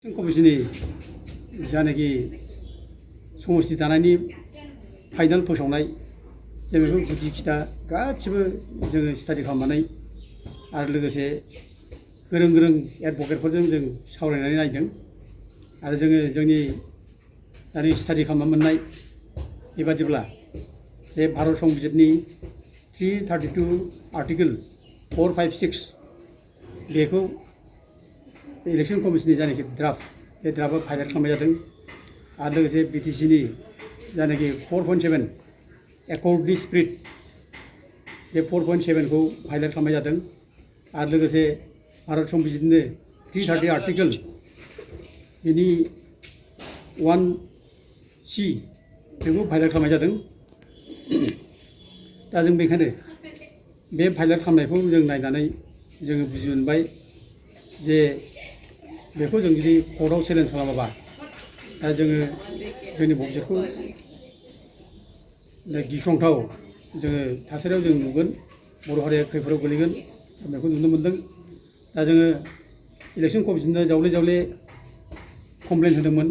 कमिसननि जानाखि समस्ति दानायनि फाइनाल फोसावनाय जों बेखौ गुदि खिथा गासिबो जोङो स्टाडि खालामनानै आरो लोगोसे गोरों गोरों एडभकेटफोरजों जों सावरायनानै नायदों आरो जोङो जोंनि दानि स्टाडि खालामना मोननाय बेबादिब्ला जे भारत संबिजितनि 332 आर्टिकल 456 बेखौ इलेक्शन कमिसननि जानाखि ड्राफ्ट बे ड्राफ्टआ फाइनाल खालामनाय जादों आरो लोगोसे बिटिसिनि जानाखि 4.7 एकर्ड स्पिरिट बे 4.7 खौ फाइनाल खालामनाय जादों आरो लोगोसे भारत संबिजितनि 330 आर्टिकल बिनि 1C बेखौ फाइनाल खालामनाय जादों। दा जों बेखायनो बे फाइनाल खालामनायखौ जों नायनानै जोङो बुजि मोनबाय जे बेखौ जों जुदि कर्टआव चेलेन्ज खालामाबा दा जोङो जोंनि भबिसतखौ गिख्रंथाव जोङो थासारियाव जों नुगोन, बर' हारिया खैफोदाव गोलैगोन बेखौ नुनो मोनदों। दा जोङो इलेक्शन कमिसननो जावले जावले कमप्लेन होदोंमोन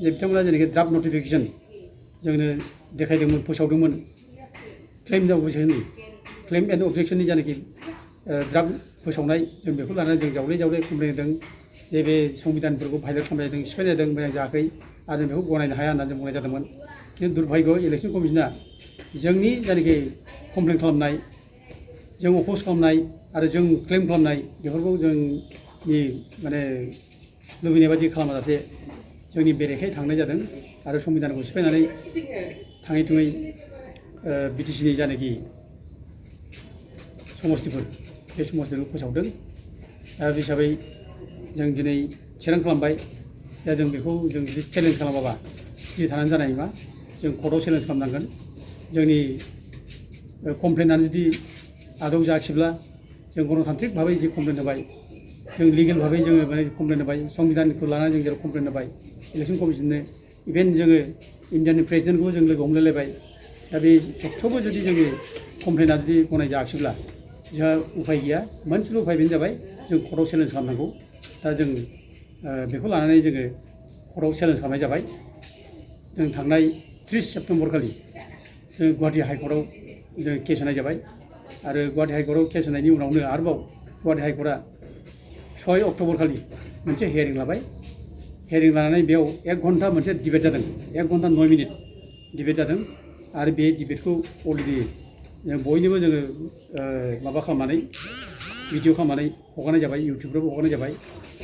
जे बिथांमोना जेनाखि ड्राफ्ट नटिफिकेसन जोंनो देखायदोंमोन, फोसावदोंमोन क्लेम एन्ड अबजेक्शननि जानाखि ड्राफ्ट फोसावनाय जों बेखौ लानानै जों जावले जावले कमप्लेन होदों जे बे संबिधानफोरखौ फाइनाल खालामनाय जादों, सिफायनाय जादों, मोजां जायाखै आरो जों बेखौ गनायनो हाया होननानै जों बुंनाय जादोंमोन। खिन्थु दुर्भाग्य इलेक्शन कमिसना जोंनि जानाखि कमप्लेन खालामनाय, जों अप'ज खालामनाय आरो जों क्लेम खालामनाय बेफोरखौ जोंनि माने लुबैनाय बायदि खालामाजासे जोंनि बेरेखायै थांनाय जादों आरो संबिधानखौ सिफायनानै थाङै थुङै बिटिसिनि जानाखि समस्तिफोर बे समस्तिखौ फोसावदों। दा बे हिसाबै जों दिनै थिरां खालामबाय दा जों बेखौ जों जुदि चेलेन्ज खालामाबा सिरि थानानै जानाय नङा, जों कर्टआव चेलेन्ज खालामनांगोन। जोंनि कमप्लेनानो जुदि आदौ जायाखिब्ला जों गणतान्त्रिक भाबै जि कमप्लेन होबाय, जों लिगेल भाबै जोङो माने कमप्लेन होबाय, संबिधानखौ लानानै जों जेराव कमप्लेन होबाय इलेक्शन कमिसननो, इभेन जोङो इण्डियानि प्रेसिडेन्टखौबो जों लोगो हमलायलायबाय। दा बे खेथ्रआवबो जुदि जोंनि कमप्लेना जुदि गनाय जायाखिब्ला जोंहा उफाय गैया, मोनसेल' उफाय बेनो जाबाय जों कर्टआव चेलेन्ज खालामनांगौ। दा जों बेखौ लानानै जोङो कर्टआव चेलेन्ज खालामनाय जाबाय। जों थांनाय 30 सेप्तेम्बर खालि जों गुवाहाटि हाइकर्टआव जों केस होनाय जाबाय आरो गुवाहाटि हाइकर्टआव केस होनायनि उनावनो आरोबाव गुवाहाटि हाइकर्टआ 6 अक्ट'बर खालि मोनसे हियारिं लाबाय। हियारिं लानानै बेयाव 1 घन्टा मोनसे डिबेट जादों, 1 घन्टा 9 मिनिट डिबेट जादों आरो बे डिबेटखौ अलरेडि बयनोबो जोङो माबा खालामनानै भिडिअ खालामनानै हगारनाय जाबाय, इउटुबफ्रावबो हगारनाय जाबाय।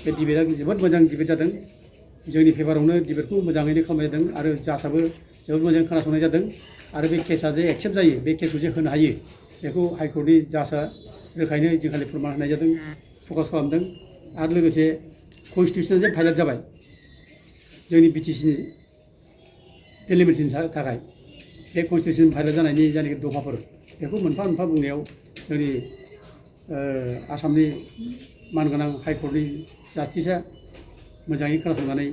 बे डिबेटआ जोबोद मोजां डिबेट जादों, जोंनि फेभारावनो डिबेटखौ मोजाङैनो खालामनाय जादों आरो जाजआबो जोबोद मोजां खोनासंनाय जादों आरो बे केसा जे एक्सेप्ट जायो, बे केसखौ जे होनो हायो बेखौ हाइकर्टनि जाजआ रोखायैनो ओइदिनखालि फोरमान होनाय जादों, फकास खालामदों। आरो लोगोसे कनस्टिटिउसना जे भायलेट जाबाय जोंनि बिटिसिनि डेलिमिटेसननि थाखाय, बे कनस्टिटिउसन भायलेट जानायनि जायनाखि दफाफोर बेखौ मोनफा मोनफा बुंनायाव जोंनि आसामनि मानगोनां हाइकर्टनि जास्टिसआ मोजाङै खोनासंनानै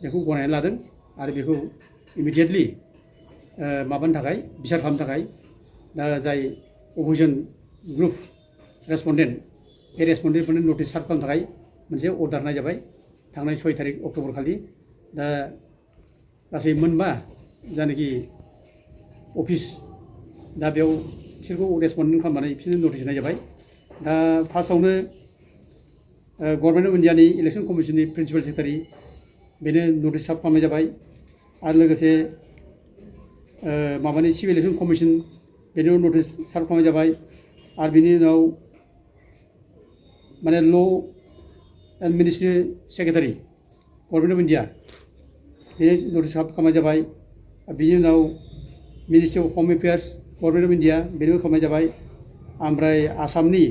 बेखौ गनायनानै लादों आरो बेखौ इमिडियेटलि माबानो थाखाय बिसार खालामनो थाखाय दा जाय अपोजिसन ग्रुप रेसपन्डेन्ट बे रेसपन्डेन्टफोरनो नटिस सार्भ खालामनो थाखाय मोनसे अर्डार होनाय जाबाय थांनाय 6 तारिख अक्ट'बर खालि। दा गासै मोनबा जायनाखि अफिस दा बेयाव बिसोरखौ रेसपन्डेन्ट खालामनानै बिसोरनो नटिस होनाय जाबाय। दा फार्स्टआवनो गभर्नमेन्ट अफ इन्डियानि इलेक्शन कमिसननि प्रिन्सिपाल सेक्रेटारि बेनो नटिस सार्भ खालामनाय जाबाय आरो लोगोसे माबानि चिफ इलेक्शन कमिसन बेनो नटिस सार्भ खालामनाय जाबाय आरो बिनि उनाव माने law' and ministry secretary government of India बेनो नटिस सार्भ खालामनाय जाबाय। बिनि उनाव ministry of home affairs government of India बेनोबो खालामनाय जाबाय। ओमफ्राय आसामनि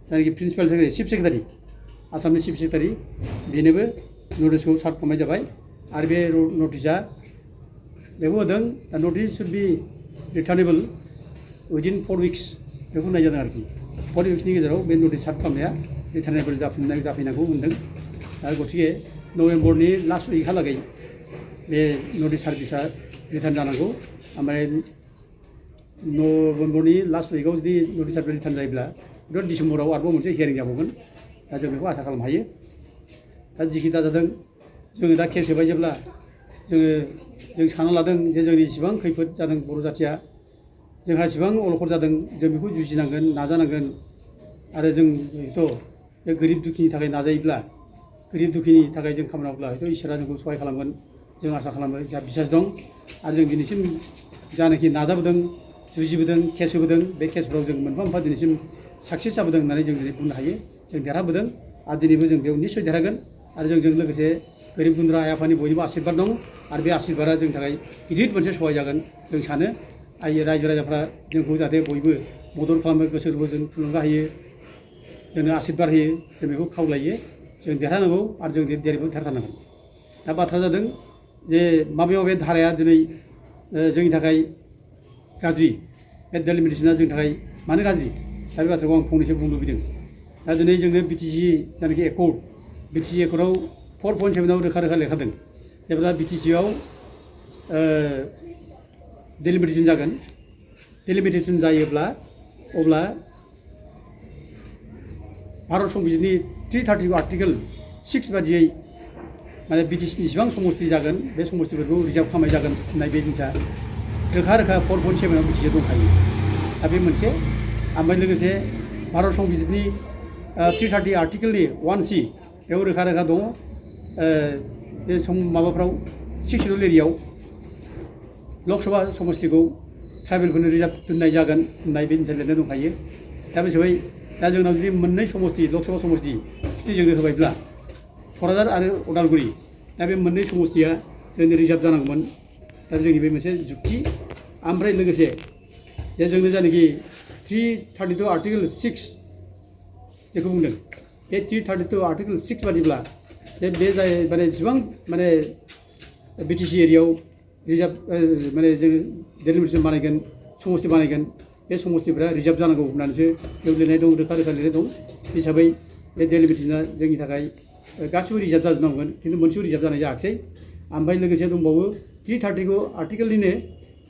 जायनाखि प्रिन्सिपाल सेक्रेटारि चिफ सेक्रेटारि आसामनि चिफ सेक्रेटारि बेनोबो नटिसखौ सार्भ खालामनाय जाबाय आरो बे नटिसआ बेखौ होदों दा notice should be returnable within 4 weeks बेखौ होनाय जादों आरोखि। 4 उइक्सनि गेजेराव बे नटिस सार्भ खालामनाया रिटार्नेबल जाफैनांगौ होनदों। दा गथिखे नभेम्बरनि लास्ट उइकहालागै बे नटिस सार्भिसा रिटार्न जानांगौ। ओमफ्राय नभेम्बरनि लास्ट उइकआव जुदि नटिस सार्भिस रिटार्न जायोब्ला बेथ' डिसेम्बराव आरोबाव मोनसे हियारिं जाबावगोन। दा जों बेखौ आसा खालामनो हायो। दा जिखि दा जादों जोङो दा केस होबाय जेब्ला जों सानना लादों जे जोंनि जेसेबां खैफोद जादों बर' जाथिया जोंहा जेसेबां अलखद जादों जों बेखौ जुजिनांगोन नाजानांगोन आरो जोंथ' बे गोरिब दुखिनि थाखाय नाजायोब्ला गोरिब दुखिनि थाखाय जों खामानि मावब्ला हयथ' इसोरा जोंखौ सहाय खालामगोन जों आसा खालामो जोंहा बिसास दं आरो जों दिनैसिम जानाखि नाजाबोदों जुजिबोदों केस होबोदों बे केसफोराव जों मोनफा मोनफा दिनैसिम साक्सेस जाबोदों होननानै जों दिनै बुंनो हायो जों देरहाबोदों आरो दिनैबो जों बेयाव निस्सय देरहागोन आरो जोंजों लोगोसे गोरिब गुन्द्रा आइ आफानि बयनिबो आशीर्बाद दं आरो बे आशीर्बादा जोंनि थाखाय गिदिर मोनसे सहाय जागोन जों सानो रायजो राजाफ्रा जोंखौ जाहाथे बयबो मदद खालामो गोसो गोरबोजों थुलुंगा होयो जोंनो आशीर्बाद होयो जों बेखौ खावलायो जों देरहानांगौ आरो जों देरहाथारनांगोन दा बाथ्रा जादों जे माबे धाराया दिनै जोंनि थाखाय गाज्रि बे डेलिमिटेसना जोंनि थाखाय मानो गाज्रि दा बे बाथ्राखौ आं फंनैसो बुंनो लुबैदों दा दिनै जोंनो बिटिसि जायनाखि एकर्ड बिटिसि एकर्डआव 4.7 रोखा रोखा लेखादों जेब्ला बिटिसिआव डेलिमिटेसन जागोन डेलिमिटेसन जायोब्ला अब्ला भारत संबिजितनि 330 आर्टिकेल 6 बादियै माने बिटिसिनि जेसेबां समस्ति जागोन बे समस्तिफोरखौ रिजार्भ खालामनाय जागोन होननाय बे जिनिसा रोखा रोखा 4.7आव बिटिसिआ दंखायो दा बे मोनसे ओमफ्राय लोगोसे भारत संबिजितनि 330 आर्टिकेलनि 1C बेयाव रोखा रोखा दङ बे माबाफ्राव 6 शेड्युल एरियायाव लकसभा समस्तिखौ ट्राइबेलफोरनो रिजार्भ दोननाय जागोन होननाय बे जिनिसा लिरनाय दंखायो दा बे हिसाबै दा जोंनाव जुदि मोननै समस्ति लकसभा समस्ति जुदि जोंनो होबायब्ला क'क्राझार आरो उदालगुरि दा बे मोननै समस्तिया जोंनो रिजार्भ जानांगौमोन दा जोंनि बे मोनसे जुक्ति ओमफ्राय लोगोसे जे जोंनो जायनाखि 332 आर्टिकेल 6 जेखौ बुंदों बे 332 आर्टिकेल 6 बादिब्ला बे जाय माने जेसेबां माने बिटिसि एरियायाव रिजार्भ माने जों डेलिमिटेसन बानायगोन समस्ति बानायगोन बे समस्तिफोरा रिजार्भ जानांगौ होननानैसो बेयाव लिरनाय दं रोखा रोखा लिरनाय दं हिसाबै बे डेलिमिटेसना जोंनि थाखाय गासिबो रिजार्भ जाजोबनांगोन खिन्थु मोनसेबो रिजार्भ जानाय जायाखिसै ओमफ्राय लोगोसे दंबावो 330 आर्टिकेलनिनो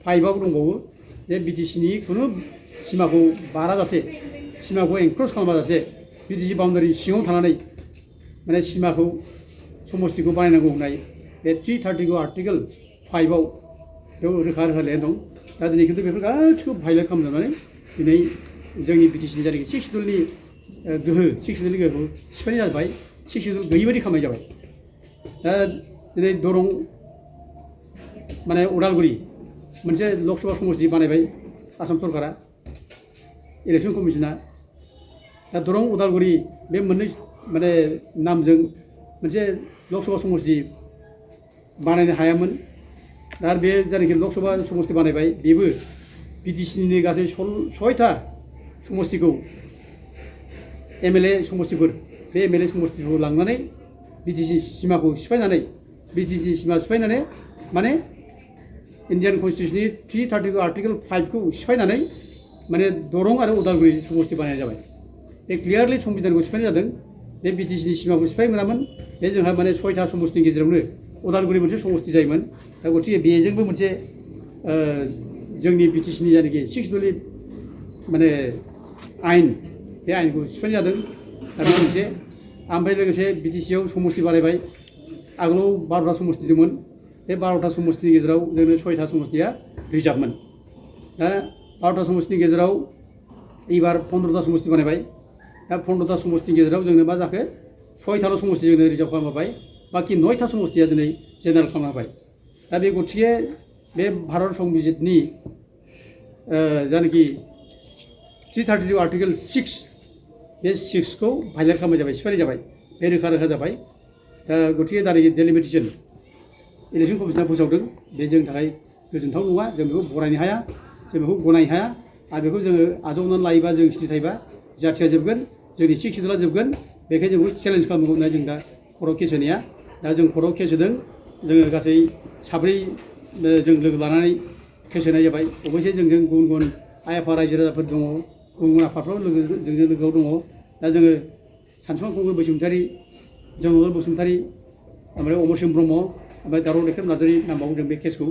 5आव दंबावो जे बिटिसिनि खुनु सिमाखौ बाराजासे सिमाखौ एनक्रस खालामाजासे बिटिसि बाउन्डारि सिङाव थानानै माने सिमाखौ समस्तिखौ बानायनांगौ होननाय बे 330 आर्टिकेल 5आव बेयाव रोखा रोखा लिरनाय दं दा दिनै खिन्थु बेफोर गासिखौबो भाइलेट खालामजोबनानै दिनै जोंनि बिटिसिनि जायनाखि 6 शेड्युलनि गोहो 6 शेड्युलनि गोहोखौ सिफायनाय जाबाय 6 शेड्युल गैयि बायदि खालामनाय जाबाय दा दिनै दरं माने उदालगुरि मोनसे लकसभा समस्ति बानायबाय आसाम सरकारा इलेक्सन कमिसना दा दरं उदालगुरि बे मोननै माने नामजों मोनसे लकसभा समस्ति बानायनो हायामोन दा बे जायनाखि लकसभा समस्ति बानायबाय बेबो बिटिसिनिनो गासै 6था समस्तिखौ एमएलए समस्तिफोर बे एमएलए समस्तिखौ लांनानै बिटिसि सिमाखौ सिफायनानै बिटिसि सिमा सिफायनानै माने इन्डियान कन्स्टिटिउसननि 330 आर्टिकेल 5खौ सिफायनानै माने दरं आरो उदालगुरि समस्ति बानायनाय जाबाय बे क्लियारलि संबिधानखौ सिफायनाय जादों बे बिटिसिनि सिमाखौ सिफाय मोनामोन बे जोंहा माने 6था समस्तिनि गेजेरावनो उदालगुरि मोनसे समस्ति जायोमोन दा गथिखे बेजोंबो मोनसे जोंनि बिटिसिनि जायनाखि 6 शेड्युलनि माने आयेन बे आयेनखौ सिफायनाय जादों दा बे मोनसे ओमफ्राय लोगोसे बिटिसिआव समस्ति बानायबाय आगोलाव 12था समस्ति दंमोन बे 12था समस्तिनि गेजेराव जोंनो 6था समस्तिया रिजार्भमोन दा 12था समस्तिनि गेजेराव एबार 15था समस्ति बानायबाय दा 15था समस्तिनि गेजेराव जोंनो मा जाखो 6थाल' समस्ति जोंनो रिजार्भ खालामबाय बाखि 9था समस्तिया दिनै जेनेरेल खालामना होबाय दा बे गथिखे बे भारत संबिजितनि जायनाखि 330 आर्टिकेल 6 बे 6खौ भाइलेट खालामनाय जाबाय सिफायनाय जाबाय बे रोखा रोखा जाबाय दा गथिखे दानि डेलिमिटेसन इलेक्सन कमिसना फोसावदों बे जोंनि थाखाय गोजोनथाव नङा जों बेखौ बरायनो हाया जों बेखौ गनायनो हाया आरो बेखौ जोङो आजावनानै लायोबा जों सिरि थायोबा जाथिया जोबगोन जोंनि 6 शेड्युला जोबगोन बेखायनो जों बेखौ चेलेन्ज खालामनांगौ होनना जों दा खर'आव केस होनाया दा जों खर'आव केस होदों जोङो गासै 7 जों लोगो लानानै केस होनाय जाबाय अबयसे जोंजों गुबुन गुबुन आइ आफा रायजो राजाफोर दङ गुबुन गुबुन आफादफ्राव जोंजों लोगोआव दङ दा जोङो सानसुमा खुंगुर बसुमतारी जनरल बसुमतारी ओमफ्राय अमरसिं ब्रह्म ओमफ्राय दाराव लेख्रेब नार्जारी नामाव जों बे केसखौ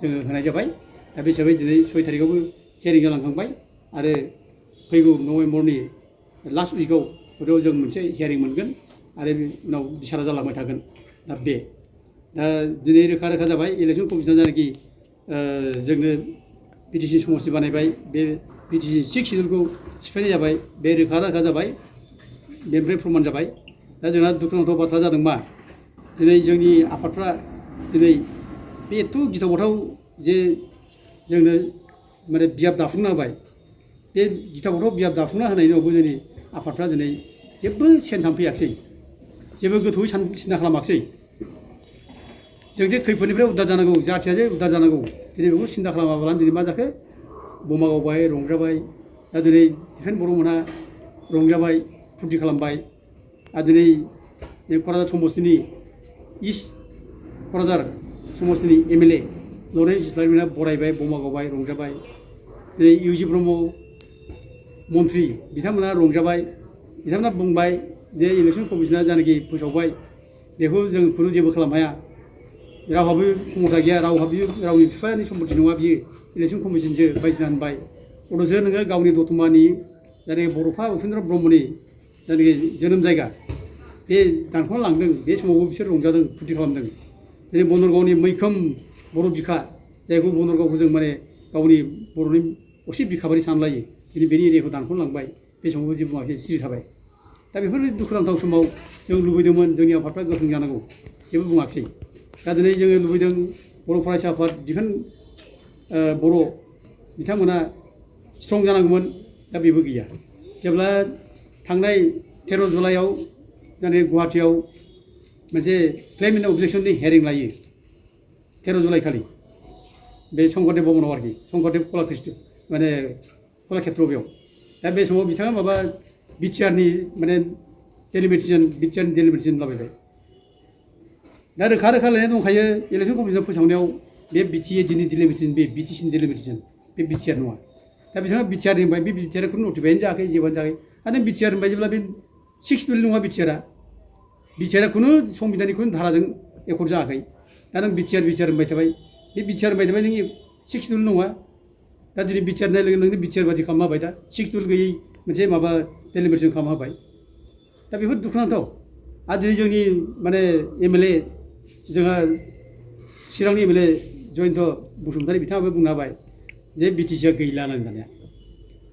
जोङो होनाय जाबाय दा बे हिसाबै दिनै 6 थारिखआवबो हियारिं जालांखांबाय आरो फैगौ नभेम्बरनि लास्ट उइकआव हयथ' जों मोनसे हियारिं मोनगोन आरो उनाव बिसारा जालांबाय थागोन दा बे दा दिनै रोखा रोखा जाबाय इलेक्सन कमिसना जानाखि जोंनो बिटिसि समस्ति बानायबाय बे बिटिसि 6 सिडिउलखौ सिफायनाय जाबाय बे रोखा रोखा जाबाय बेनिफ्राय प्रमान जाबाय दा जोंहा दुखुनांथाव बाथ्रा जादों मा दिनै जोंनि आफादफ्रा दिनै बे एथ' गिथाव बाथाव जे जोंनो माने बियाब दाफुंना होबाय बे गिथाव बाथाव बियाब दाफुंना होनायनि उनावबो जोंनि आफादफ्रा दिनै जेबो सेन्स फैयाखिसै जेबो गोथौयै सिन्ता खालामाखिसै जों जे खैफोदनिफ्राय उद्धार जानांगौ जाथिया जे उद्धार जानांगौ दिनै बेखौ सिन्ता खालामाब्लानो दिनै मा जाखो बमा गावबाय रंजाबाय दा दिनै डिफेन्स बर'मोनहा रंजाबाय फुरथि खालामबाय आरो दिनै क'क्राझार समस्तिनि इस्ट क'क्राझार समस्तिनि MLA लरेन्स इसलारिमोनहा बरायबाय बमा गावबाय रंजाबाय दिनै इउजि ब्रह्म मन्त्रि बिथांमोना रंजाबाय बिथांमोना बुंबाय जे इलेक्सन कमिसना जानाखि फोसावबाय बेखौ जों खुनु जेबो खालामनो हाया रावहाबो क्षमता गैया रावनि बिफानि सम्पति नङा बियो इलेक्सन कमिसनसो बायदिसिना होनबाय अथ'सो नोङो गावनि दतमानि जायनाखि बड'फा उपेन्द्र ब्रह्मनि जायनाखि जोनोम जायगा बे दानख'ना लांदों बे समावबो बिसोर रंजादों फुरथि खालामदों दिनै बनरगावनि मैखोम बर' बिखा जायखौ बनरगावखौ जों माने गावनि बर'नि असे बिखा बायदि सानलायो दिनै बेनि एरियाखौ दानख'ना लांबाय बे समावबो जेबो बुङाखै सिरि थाबाय दा बेफोर दुखुनांथाव समाव जों लुबैदोंमोन जोंनि आफादफ्रा गोख्रों जानांगौ जेबो बुङाखिसै दा दिनै जोङो लुबैदों बर' फरायसा आफाद डिफेन्स बर' बिथांमोना स्ट्रं जानांगौमोन दा बेबो गैया जेब्ला थांनाय 13 जुलाइआव जाने गुवाहाटीआव मोनसे क्लेम एन्ड अबजेक्शननि हेरिं लायो 13 जुलाइ खालि बे शंकरदेब भवनाव आरोखि शंकरदेब कलाकृष्ण माने कलाक्षेत्र बेयाव दा बे समाव बिथाङा माबा बिटिआरनि माने डेलिमिटेसन लाबायबाय दा रोखा रोखा लिरनाय दंखायो इलेक्सन कमिसन फोसावनायाव बे बिटिएडिनि डेलिमिटेसन बे बिटिसिनि डेलिमिटेसन बे बिटिआर नङा दा बिथाङा बिटिआर होनबाय बे बिटिआर खुनु नटिफाइयानो जायाखै जेबोआनो जायाखै आरो नों बिटिआर होनबाय जेब्ला बे 6 सिडिउल नङा बिटिआरआ खुनु संबिधाननि खुनु धाराजों एकर्ड जायाखै दा नों बिटिआर होनबाय थाबाय बे बिटिआर होनबाय थाबाय नों 6 सिडिउल नङा दा दिनै बिटिआर होननाय लोगो लोगो बिटिआर बादि खालामना होबाय दा 6 सिडिउल गैयै मोनसे माबा डेलिमिटेसन खालामना होबाय दा बेफोर दुखुनांथाव आरो दिनै जोंनि माने MLA जोंहा चिरांनि MLA जयन्त बसुमतारी बिथाङाबो बुंनो हाबाय जे बिटिसिआ गैला होननानै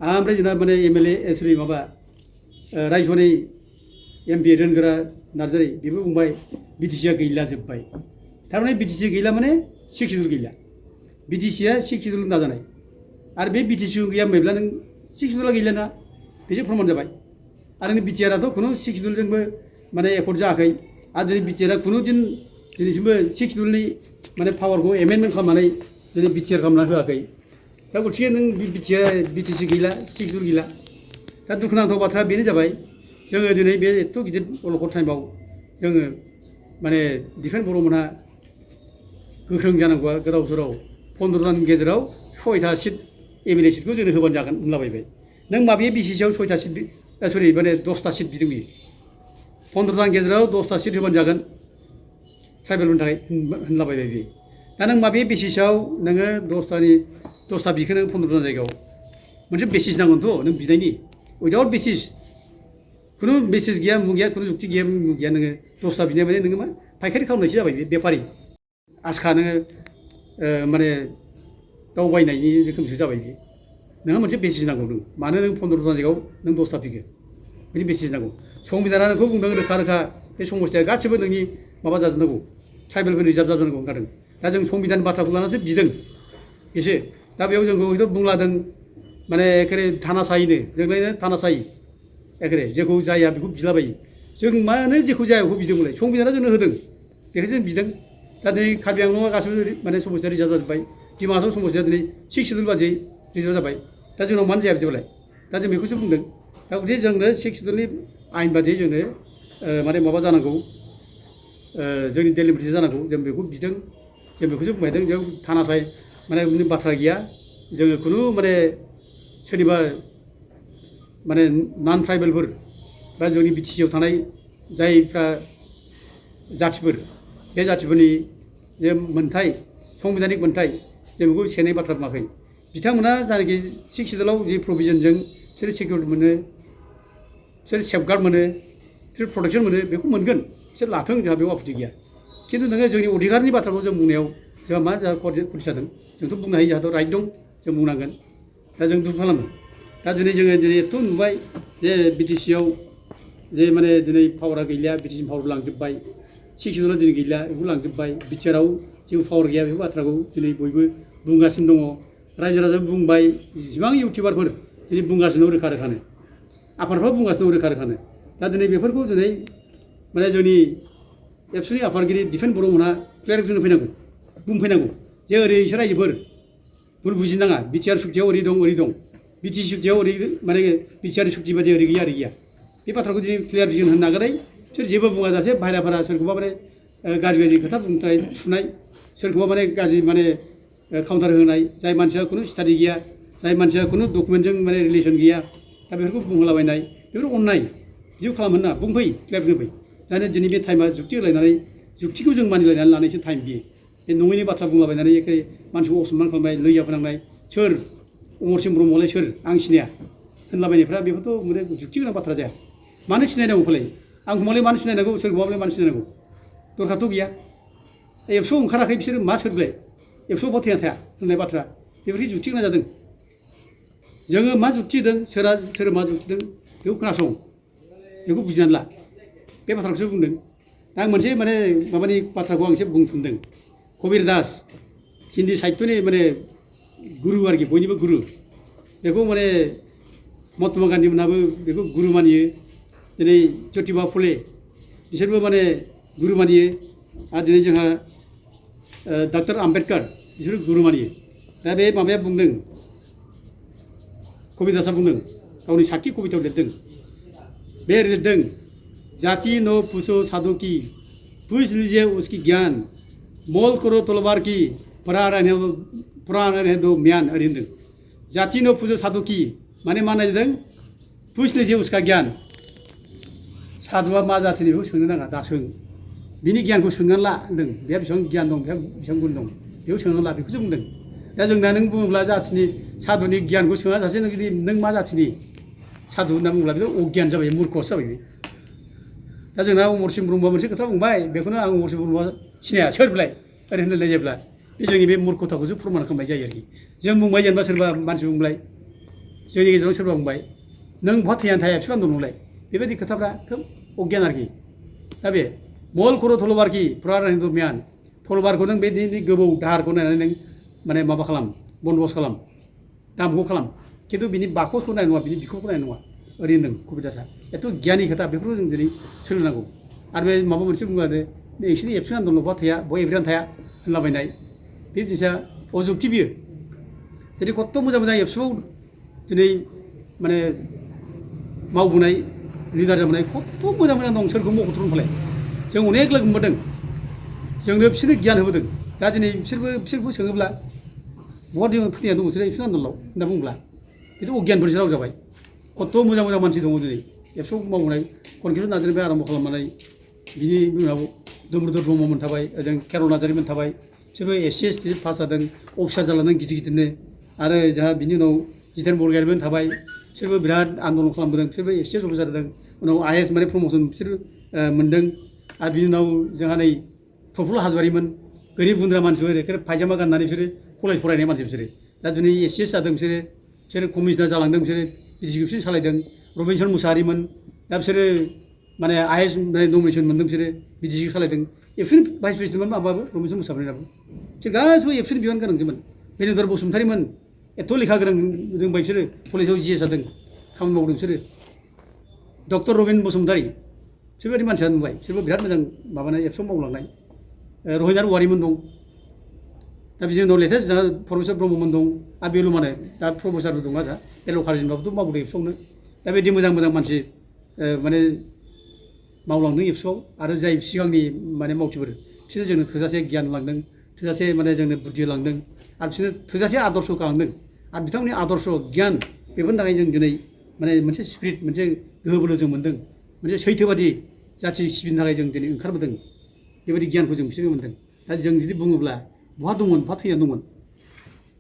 ओमफ्राय जोंना माने MLA सरि माबा रायजोनि MP रोनगोरा नार्जारी बेबो बुंबाय बिटिसिआ गैला जोब्बाय थारमाने बिटिसि गैला माने 6 सिडिउल गैला बिटिसिआ 6 सिडिउल दाजानाय आरो बे बिटिसि गैया होनबायब्ला नों 6 सिडिउला गैला ना बेजों प्रमान जाबाय आरो नों बिटिआरआथ' खुनु 6 सिडिउलजोंबो माने एकर्ड जायाखै आरो दिनै बिटिआरआ खुनु दिन दिनैसिमबो 6 सिडिउलनि माने पावारखौ एमेन्डमेन्ट खालामनानै दिनै बिटिआर खालामना होआखै दा गथिखे नों बिटिसि गैला 6 सिडिउल गैला दा दुखुनांथाव बाथ्रा बेनो जाबाय जोङो दिनै बे एथ' गिदिर अलखद टाइमाव जोङो माने डिफेन्स बर'मोनहा गोख्रों जानांगौआ गोदाव सोराव 15 दाननि गेजेराव 6टा सिट MLA सिटखौ जोंनो होबानो जागोन होनलाबायबाय नों माबे बिसिसिआव 6टा सिट सरि माने 10टा सिट बिदों बियो 15 दान गेजेराव 10टा सिट होबानो जागोन ट्राइबेलफोरनि थाखाय होनलाबायबाय बियो दा नों माबे बेसिसाव नोङो 10टा बिखो नों 15 दान जायगायाव मोनसे बेसिस नांगोनथ' नों बिनायनि उइदाउट बेसिस खुनु बेसिस गैया मु गैया खुनु जुक्ति गैया मु गैया नोङो 10टा बिनाय माने नोङो मा फायखारि खालामनायसो जाबाय बे बेफारि आसखा नोङो माने दावबायनायनि रोखोमसो जाबाय बे नोंहा मोनसे बेसिस नांगौ नों मानो नों 15 दान जायगायाव नों 10टा बिखो बेनि बेसिस नांगौ संबिधाना नोंखौ बुंदों रोखा रोखा बे समस्थिया गासिबो नोंनि माबा जाजोबनांगौ ट्राइबेलफोरनि रिजार्भ जाजोबनांगौ ओंखारदों दा जों संबिधान बाथ्राखौ लानानैसो बिदों एसे दा बेयाव जोंखौ हयथ' बुंलादों माने एखेरे थानासायैनो जोंलायनो थानासायि एखेरे जेखौ जाया बेखौ बिलाबायो जों मानो जेखौ जाया बेखौ बिदोंमोनलाय संबिधाना जोंनो होदों बेखौ जों बिदों दा दिनै कार्बि आंलंआ गासिबो माने समस्थिया रिजार्भ जाजोब्बाय डिमाहासाव समस्थिया दिनै 6 सिडिउल बादियै रिजार्भ जाबाय दा जोंनाव मानो जाया बिदिबालाय दा जों बेखौसो बुंदों दा गथिखे जोंनो 6 सिडिउलनि आयेन बादियै जोंनो माने माबा जानांगौ जोंनि डेलिमिटेसन जानांगौ जों बेखौ बिदों जों बेखौसो बुंबायदों जों थानासाय माने बाथ्रा गैया जोङो खुनु माने सोरनिबा माने नन ट्राइबेलफोर बा जोंनि बिटिसिआव थानाय जायफ्रा जाथिफोर बे जाथिफोरनि जे मोनथाय संबिधानिक मोनथाय जों बेखौ सेनाय बाथ्रा बुङाखै बिथांमोना जायनाखि 6 सिडिउलाव जि प्रभिजनजों बिसोर सिकिउरिटि मोनो बिसोर सेफगार्ड मोनो बिसोर प्रटेक्सन मोनो बेखौ मोनगोन बिसोर लाथों जोंहा बेयाव आपत्ति गैया खिन्थु नोङो जोंनि अधिकारनि बाथ्राखौ जों बुंनायाव जोंहा मा जोंहा खति जादों जोंथ' बुंनो हायो जोंहाथ' राइट दं जों बुंनांगोन दा जों दुखु खालामो दा दिनै जोङो दिनै एथ' नुबाय जे बिटिसिआव जे माने दिनै पावारा गैलिया बिटिसि पावार लांजोब्बाय सिक्सजोनाव दिनै गैलिया बेखौ लांजोब्बाय बिटिआरआव जेबो पावार गैया बेफोर बाथ्राखौ दिनै बयबो बुंगासिनो दङ रायजो राजा बुंबाय जेसेबां इउटिउबारफोर दिनै बुंगासिनो रोखा रोखानो आफादफ्राबो बुंगासिनो रोखा रोखानो दा दिनै बेफोरखौ दिनै माने जोंनि एबसुनि आफादगिरि दिफेन बर'मोनहा क्लियारिफिकेसन फैनांगौ बुंफैनांगौ जे ओरै इसोर रायजोफोर भुल बुजिनाङा बिटिआर सुक्तियाव ओरै दं बिटिसि सुक्तियाव ओरै माने बिटिआर सुक्ति बायदि ओरै गैया बे बाथ्राखौ दिनै क्लियारिफिकेसन होनो नागारै बिसोर जेबो बुङा जासे बाहेराफोरा सोरखौबा माने गाज्रि खोथा बुंनाय थुनाय सोरखौबा माने गाज्रि माने काउन्टार होनाय जाय मानसिया खुनु स्टाडि गैया जाय मानसिया खुनु डकुमेन्टजों माने रिलेसन गैया दा बेफोरखौ बुंहोलाबायनाय बेफोर अननाय बिदिखौ खालामनो नाङा बुंफै क्लियारिफिकेसन फै जाहाथे दिनै बे टाइमा जुक्ति होलायनानै जुक्तिखौ जों मानिलायनानै लानायसो टाइम बियो बे नङैनि बाथ्रा बुंलाबायनानै एखे मानसिखौ असनमान खालामनाय लैया फोनांनाय सोर अमरसिं ब्रह्मआलाय सोर आं सिनाया होनलाबायनायफ्रा बेफोरथ' माने जुक्ति गोनां बाथ्रा जाया मानो सिनायनांगौ फालाय आंखौ मालाय मानो सिनायनांगौ सोरखौबालाय मानो सिनायनांगौ दरखारथ' गैया एबसुआव ओंखाराखै बिसोर मा सोरलाय एबसुआव फाथैना थाया होननाय बाथ्रा बेफोरखि जुक्ति गोनां जादों जोङो मा जुक्ति होदों सोर मा जुक्ति होदों बेखौ खोनासं बेखौ बुजिनानै ला बे बाथ्राखौसो बुंदों आं मोनसे माने माबानि बाथ्राखौ आं एसे बुंफिनदों कबीर दास हिन्दी साहित्यनि माने गुरु आरोखि बयनिबो गुरु बेखौ माने महात्मा गान्धी मोनहाबो बेखौ गुरु मानियो दिनै ज्योतिबा फुले बिसोरबो माने गुरु मानियो आरो दिनै जोंहा डक्टर आम्बेडकार बिसोरो गुरु मानियो दा बे माबाया बुंदों कबीर दासआ बुंदों गावनि साखि कबितायाव लिरदों बे लिरदों जाति न पूछो साधु की पूछ लीजिए उसकी ज्ञान मोल करो तलवार की पुराना दो म्यान ओरै होनदों जाति न पूछो साधु की माने मा नायदों पूछ लीजिए उसका ज्ञान साधुआ मा जातिनि बेखौ सोंनो नाङा दा सों बिनि गियानखौ सोंनानै ला होनदों बेहा बेसेबां गियान दं बेहा बेसेबां गुन दं बेखौ सोंनानै ला बेखौसो बुंदों दा जोंना नों बुङोब्ला जातिनि साधुनि गियानखौ सोङा जासे नों मा जातिनि साधु होनना बुङोब्ला बे अगियान जाबाय मुर्खसो जाबाय बे दा जोंना अमरसिं ब्रह्मआ मोनसे खोथा बुंबाय बेखौनो आं अमरसिं ब्रह्मआ सिनाया सोर बिलाय ओरै होनलाय जेब्ला बे जोंनि बे मुर्खथाखौसो फोरमान खालामनाय जायो आरोखि जों बुंबाय जेनेबा सोरबा मानसि बुंबाय जोंनि गेजेराव सोरबा बुंबाय नों बहा थैनानै थाया बिसोर दं नंलाय बेबायदि खोथाफ्रा खोब अगियान आरोखि दा बे मल खर' थलबारखि पुराना दरमियान थलबारखौ नों बे गोबौ दाहारखौ नायनानै नों माने माबा खालाम बन्दबस खालाम दामखौ खालाम खिन्थु बिनि बाकसखौ नाय नङा बिनि बिखौखौ नाय नङा ओरै होनदों कबीर दासआ एथ' गियानि खोथा बेफोरखौ जों दिनै सोलोंनांगौ आरो बे माबा मोनसे बुङो आरो नोंसिनि एबसुनि आन्दलन बहा थाया बहा एब्रियानो थाया होनलाबायनाय बे जिनिसा अजुक्ति बियो दिनै खत्थ' मोजां मोजां एबसुआव दिनै माने मावबोनाय लिडार जाबोनाय खत्थ' मोजां मोजां दं सोरखौ मख'थ्र'नो फालाय जों अनेक लोगो मोनबोदों जोंनो बिसोरनो गियान होबोदों दा दिनै बिसोरखौ सोङोब्ला बहा फोथायना दं बिसोरो एबसुनि आन्दोलाव होनना बुङोब्ला बेथ' अगियानफोरसो राव जाबाय खत्थ' मोजां मोजां मानसि दङ दिनै एबसुआव मावबोनाय खनखिसर नार्जारिनिफ्राय आरम्भ खालामनानै बिनि उनाव दमरुधर ब्रह्ममोन थाबाय ओजों खेर' नार्जारिमोन थाबाय बिसोरबो SC पास जादों अफिसार जालांदों गिदिर गिदिरनो आरो जोंहा बिनि उनाव जितेन बरगयारिमोन थाबाय बिसोरबो बिराद आन्दलन खालामबोदों बिसोरबो SC अफिसार जादों उनाव IAS माने प्रम'सन बिसोर मोन्दों आरो बिनि उनाव जोंहा नै प्रफुल्ल हाज'वारिमोन गोरिब गुन्द्रा मानसिफोर एखे फायजामा गाननानै बिसोरो कलेज फरायनाय मानसि बिसोरो दा दिनै SC जादों बिसोरो कमिसनार जालांदों बिसोरो इडुकेसन सालायदों रबिनसन मुसाहारिमोन दा बिसोरो माने IAS नमिनेसन मोन्दों बिसोरो बिटिसि सालायदों एबसुनि भाइस प्रेसिडेन्टमोन माबाबो रबिनसन मुसाहारिनाबो बिसोर गासिबो एबसुनि बिबान गोनांजोमोन बेनुधर बसुमतारिमोन एथ' लेखा गोरों रोंबाय बिसोरो कलेजाव GS जादों खामानि मावदों बिसोरो डक्टर रबिन बसुमतारि बिसोरबायदि मानसिया नुबाय बिसोरबो बिराद मोजां माबानाय एबसुआव मावलांनाय रहिनार औवारिमोन दं दा बिनि उनाव लेटेस्ट जोंहा परमेश्वर ब्रह्ममोन दं आरो बेल' माने दा प्रफेसारबो दं आरो एल' कारिजनबाबोथ' मावबोदों एबसुआवनो दा बिदि मोजां मोजां मानसि माने मावलांदों एबसुआव आरो जाय सिगांनि माने मावथिफोर बिसोरो जोंनो थोजासे गियान लांदों थोजासे माने जोंनो बुद्धि लांदों आरो बिसोरनो थोजासे आदर्श गालांदों आरो बिथांमोननि आदर्श गियान बेफोरनि थाखाय जों दिनै माने मोनसे स्पिरिट मोनसे गोहो बोलो जों मोन्दों मोनसे सैथोबादि जाथि सिबिनो थाखाय जों दिनै ओंखारबोदों बेबायदि गियानखौ जों बिसोरो मोन्दों दा जों जुदि बुङोब्ला बहा दंमोन बहा थैना दंमोन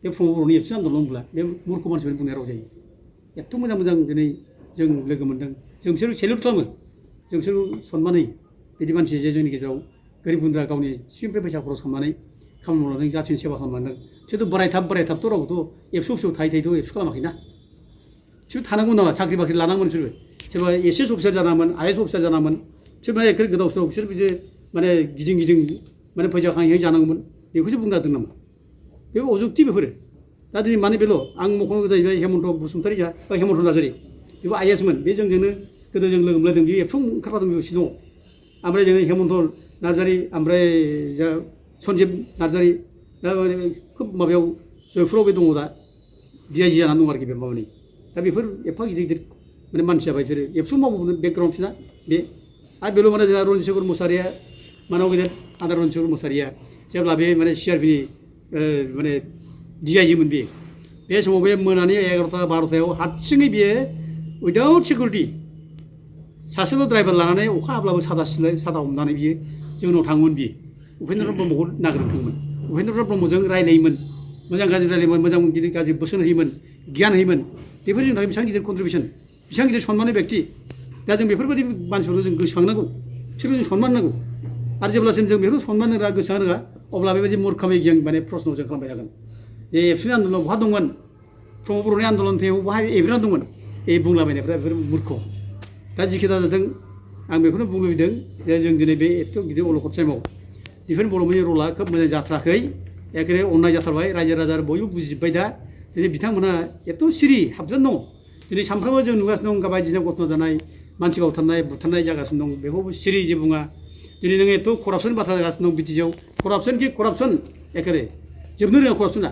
बे प्रमद बर'नि एबसु आन्दलन बुंब्ला बे मुर्ख मानसिफोरनि बुंनाय राव जायो एथ' मोजां मोजां दिनै जों लोगो मोन्दों जों बिसोरखौ सेलुट खालामो जों बिसोरखौ सनमान होयो बिदि मानसि जे जोंनि गेजेराव गोरिब गुन्द्रा गावनि सिपिनिफ्राय फैसा खरस खालामनानै खामानि मावनानै जाथिनि सेबा खालामलांदों बिसोरथ' बोरायथाब रावबोथ' एबसु थायै थायैथ' एबसु खालामाखैना बिसोर थानांगौ नामा साख्रि बाख्रि लानांगौमोन बिसोरबो सोरबा एसएस अफिसार जानांगौमोन आइएस अफिसार जानांगौमोन बिसोर माने एखे गोदाव सोराव बिसोर बिदि माने गिदिं माने फैसा खाङै जानांगौमोन बेखौसो बुंगारदों नामा बे अजुक्ति बेफोरो दा दिनै माने बेल' आं मख'नांगौ जाहैबाय हेमन्त बसुमतारी हेमन्त नार्जारी बेबो आइएसमोन बे जोंजोंनो गोदो जों लोगो मोनलायदों बेयो एबसु ओंखारफादों बे सिङाव ओमफ्राय जोङो हेमन्त नार्जारी ओमफ्राय जा सन्जिब नार्जारी दा माने खोब माबायाव जयपुराव बे दङ दा डिआइजि जानानै दं आरोखि बे माबानि दा बेफोर एफा गिदिर माने मानसि जाबाय बिसोरो एबसु मावबोदों बेकग्राउन्डसना बे आरो बेल' माने जोंहा रन्जित शेखर मोसाहारिया मानाव गेदेर आदा रन्जित शेखर मोसाहारिया जेब्ला बे माने सिआरपिनि माने डिआइजिमोन बे समाव बे मोनानि 11टा 12टायाव हारसिङै बियो उइदाउट सिकिउरिटि सासेल' ड्राइभार लानानै अखा हाब्लाबो सादा हमनानै बियो जोंनाव थाङोमोन बियो उपेन्द्र ब्रह्मखौ नागिरदोंमोन उपेन्द्र ब्रह्मजों रायलायोमोन मोजां गाज्रि रायलायोमोन मोजां गिदिर गाज्रि बोसोन होयोमोन गियान होयोमोन बेफोर जोंनि थाखाय बेसेबां गिदिर कन्ट्रिबिउसन बेसेबां गिदिर सनमाननि बेक्ति दा जों बेफोरबायदि मानसिफोरखौ जों गोसोखांनांगौ बिसोरखौ जों सनमान नांगौ आरो जेब्लासिम जों बेखौ सनमान होग्रा गोसोखां होआ अब्ला बेबायदि मुर्खामै जों माने प्रश्न जों खालामबाय थागोन जे एबसुनि आन्दलनाव बहा दंमोन प्रमद बर'नि आन्दलन थेव बहा एब्रेना दंमोन बुंलाबायनायफ्रा बेफोर मुर्ख दा जिखि दा जादों आं बेखौनो बुंनो लुबैदों जे जों दिनै बे एथ' गिदिर अलखद टाइमाव डिफेन्स बर'मोननि रला खोब मोजां जाथाराखै एखेबारे अननाय जाथारबाय रायजो राजा बयबो बुजिजोब्बाय दा दिनै बिथांमोना एथ' सिरि हाबजान दङ दिनै सानफ्रोमबो जों नुगासिनो दं बायदिसिना घटना जानाय मानसि गावथारनाय बुथारनाय जागासिनो दं बेखौबो सिरि जे बुङा दिनै नों एथ' करापसननि बाथ्रा जागासिनो दं बिटिसिआव करापसन एखेबारे जोबनो रोङा करापसना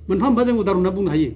मोनफा मोनफा जों उदाहरना बुंनो हायो